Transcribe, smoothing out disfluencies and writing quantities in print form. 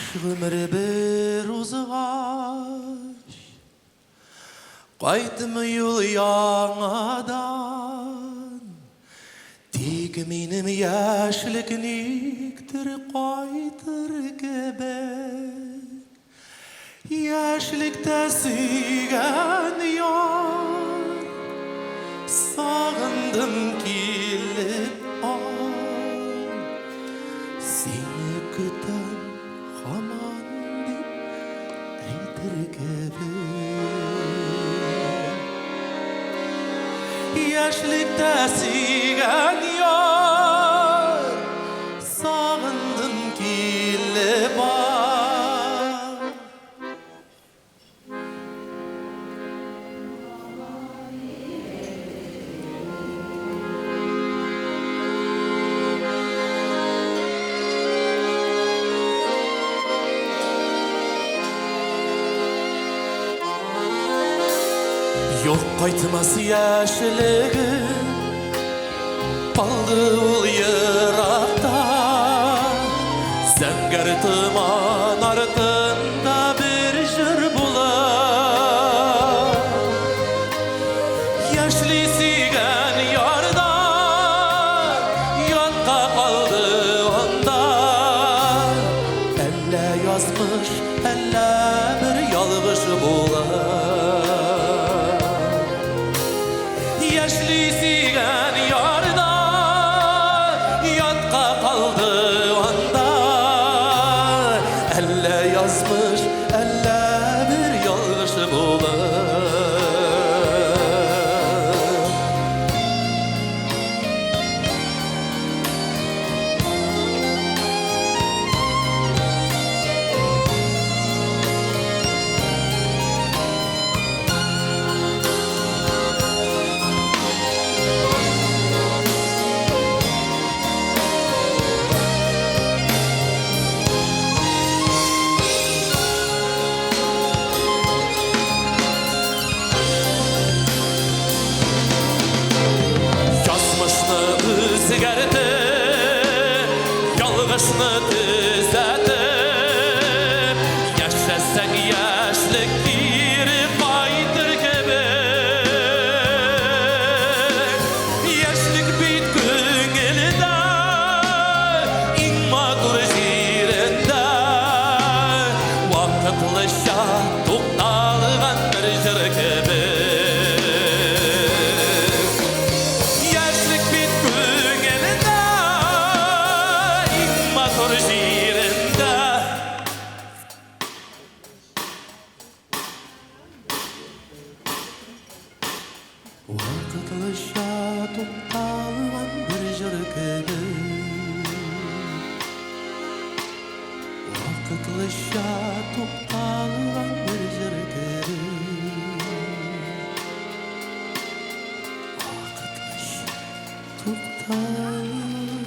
Яшь гомере бер узгач, кайтмый ул яңадан. Тик минем яшьлек никтер кайтыр кебек. Яшьлектә сөйгән яр, сагындым, килеп ал. Сине көтәм һаман дип әйтер кебек. Яшьлектә сөйгән яр, сагындым, килеп ал. Юк, кайтмас яшьлегем, калды ул еракта. Зәңгәр томан артында бер җыр булып. Яшьли сөйгән ярдан ятка калды анда. Әллә язмыш, әллә бер ялгыш булып. Яшьли сөйгән ярдан ятка калды анда. Әллә язмыш, әллә бер ялгыш булып. Язмышны үзгәртеп, ялгышны төзәтеп, яшәсәң, яшьлек кире кайтыр кебек. Яшьлек бит күңелдә, иң матур җирендә, вакытлыча тукталган бер җыр кебек. Яшьлек бит күңелдә, иң матур җирендә. Вакытлыча тукталган бер җыр кебек. Вакытлыча тукталган бер җыр кебек. Вакытлыча тукталган.